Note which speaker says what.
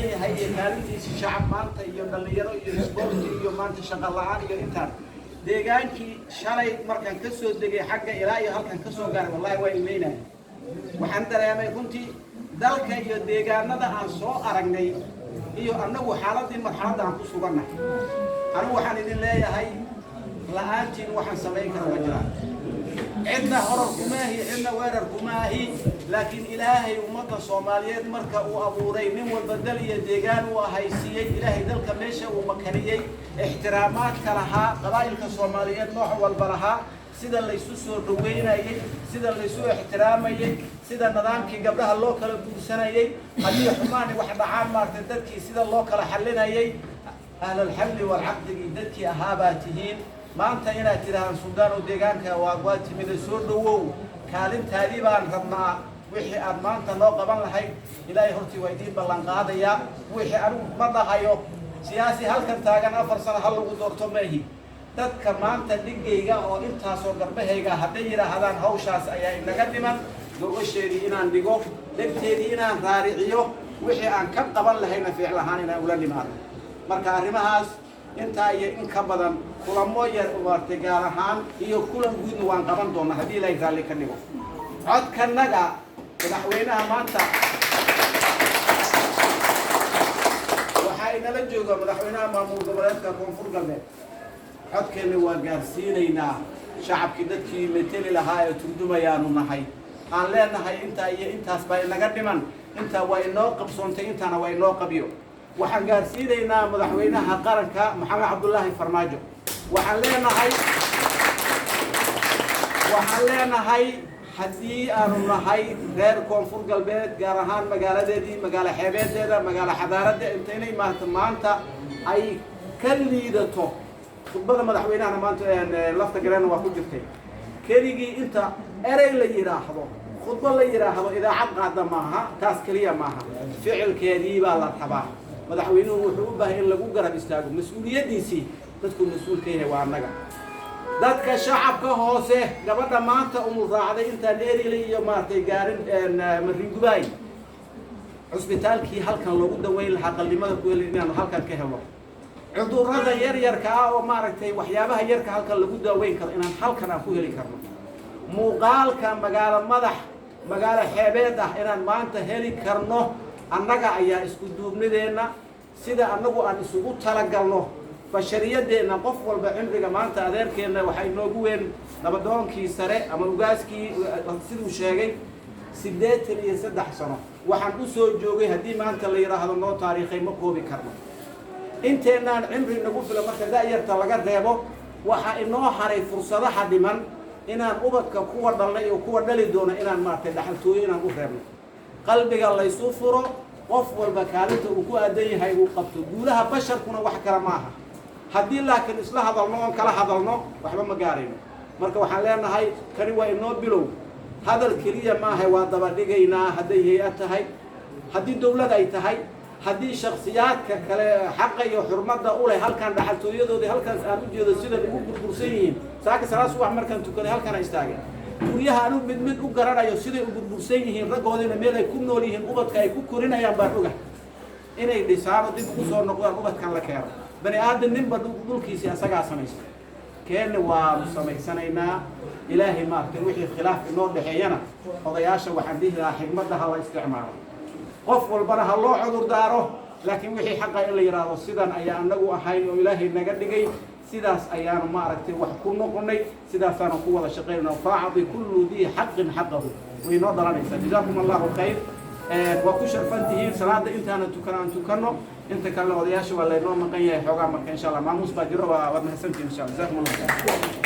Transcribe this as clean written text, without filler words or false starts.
Speaker 1: aadan yahay iyo kaalintiisi shacab maanta iyo dhallinyaro iyo isboorti iyo maanta shaqo la'aan iyo intaan deegaankii shalay markaan ka soo degay xagga ilaa iyo halkan ka soo gaaray, wallahi waa ilmeynaya. Waxaan dareemay runtii dalka iyo deegaanada aan soo aragnay iyo annagu xaaladdii marxaladda aan ku sugannahay. Anigu waxaan idin leeyahay, la'aantiin waxaan samayn kara ma jiraan. Cidna horar kuma ahi, cidna weerar kuma ahi, laakiin Ilaahay ummadda Soomaaliyeed marka uu abuuray, nin walba dal iyo deegaan uu ahaysiiyey. Ilaahay dalka meesha uu makaniyey, ixtiraamaadka lahaa, qabaa'ilka Soomaaliyeed nooc walba lahaa, sida laysu soo dhaweynayey, sida laysu ixtiraamayey, sida nidaamkii gabdhaha loo kala guursanayey, haddii xumaani wax dhacaan maaragtay dadkii sida loo kala xalinayay, ahlalxalli walcaqdigii dadkii ahaabaa tihiin. Maanta inaad tidhahdaan, "Suldaan oo deegaanka waa timida, soo dhowow, kaalintaadii baan rabnaa, wixii aad maanta noo qaban lahayd," Ilaahay hortii waa idiin ballan qaadayaa. Wixii anigu ma dhahayo siyaasi halkan taagan 4 sano ha lagu doorto maahi. Dadka maanta dhigayga oo intaasoo garbahayga hadday yidhaahdaan hawshaas ayaa inaga dhiman, gogosheedii inaan dhigo, dhegteedii inaan raariciyo, wixii aan ka qaban lahayna ficil ahaan inaan ula nimaado. Marka arrimahaas intaa iyo in ka badan kulamo yar maartay gaar ahaan iyo kulan guudna waan qaban doonaa haddii Ilaahay raalli ka dhigo. Codkanaga madaxweynaha maanta waxaa inala jooga madaxweynaha maamul goboleedka Koonfur Galbeed. Codkeenna waa gaarsiinaynaa shacabkii, dadkii meteli lahaa ee turjumayaanu nahay. Aan leenahay intaa iyo intaas baa inaga dhiman, intaa waa inoo qabsoontay, intaana waa inoo qabyo. Waxaan gaarsiinaynaa madaxweynaha qaranka Maxamed Cabdullaahi Farmaajo. Waxaan leenahay haddii aanu nahay reer Koonfur Galbeed, gaar ahaan magaaladeedii, magaalo xeebeedeeda, magaalo xadaaradda, inta inay maanta ay ka liidato. Khudbada madaxweynahana maanta lafta gareenna waa ku jirtay. Keligii inta erey la yidhaahdo, khudbo la yidhaahdo, idaacad qaada maaha, taas keliya maaha, ficilkeedii baa la rabaa. Madaxweynuhu wuxuu u baahay in lagu garab istaago mas-uuliyaddiisii. Dadkuu mas-uul ka yahay waa annaga, dadka shacabka hoose. Gabadha maanta umul raacday intaan erile iyo maaragtay gaarin Maringubaay, cusbitaalkii halkan loogu daweyn lahaa qallimada ku heli inaanu halkan ka helo, cudurrada yaryarka ah oo maaragtay waxyaabaha yarka halkan lagu daaweyn karo inaan halkan aan ku heli karno, muuqaalka magaalo madax, magaalo xeebeed ah inaan maanta heli karno, annaga ayaa isku duubnideenna sida annagu aan isugu talagalno. Bashariyadeenna qof walba cimriga maanta adeerkeenna waxaa inoogu weyn nabadoonkii sare ama ugaaskii, siduu sheegay 83 sano waxaan u soo joogay. Haddii maanta la yidhaahdo noo taariikhay, ma koobi karno inteennaan cimri nagu filan. Marka da'yarta laga reebo, waxaa inoo haray fursadaha dhiman inaan ubadka kuwa dhalnay iyo kuwa dhali doona inaan maaragtay dhaxaltooyo inaan u reebno. Qalbiga laysu furo, qof walba kaalinta uu ku aadan yahay uu qabto. Guulaha basharkuna wax kale maaha. Haddii laakiin isla hadalno oon kala hadalno, waxba ma gaarayno. Marka waxaan leenahay kani waa inoo bilow. Hadal keliya maaha, waa daba dhigaynaa. Hadday hay'ad tahay, haddii dawlad ay tahay, haddii shaksiyaadka kale xaqa iyo xurmadda u leh halkan dhaxaltooyadoodii halkaas aan u jeedo sidan ugu burbursan yihiin. Saaka salaad subax markaan tukaday halkaan istaagay, guryaha anigu mid mid u garanayo siday u burbursan yihiin, raggoodiina meel ay ku nool yihiin, ubadka ay ku korinayaan baan oga inay dhisaano dib ugu soo noqdaan, ubadkan la keeno. Bani aadam ninba dhulkiisii asagaa samaysta, keenna waanu samaysanaynaa. Ilaahay maaragtay wixii khilaaf inoo dhexeeyana, odayaasha waxaan dhihi lahaa xigmadda ha la isticmaalo, qof walbana ha loo cudur daaro, laakiin wixii xaqa in la yidhaahdo sidan ayaa anagu ahayn oo Ilaahay naga dhigay, sidaas ayaanu maaragtay wax ku noqonay, sidaasaanu ku wada shaqaynayna. فأعط كل ذي حق حقه way noo dhalanaysaa. جزاكم الله خير. Waa ku sharfan tihiin. Salaada intaana tukan aan tukanno, inta kalena odayaasha waa laynoo maqan yahay xoogaa. Marka insha Allah maamuus baa jiro. Waad mahadsantihiin insha Allah. جزاكم الله خير.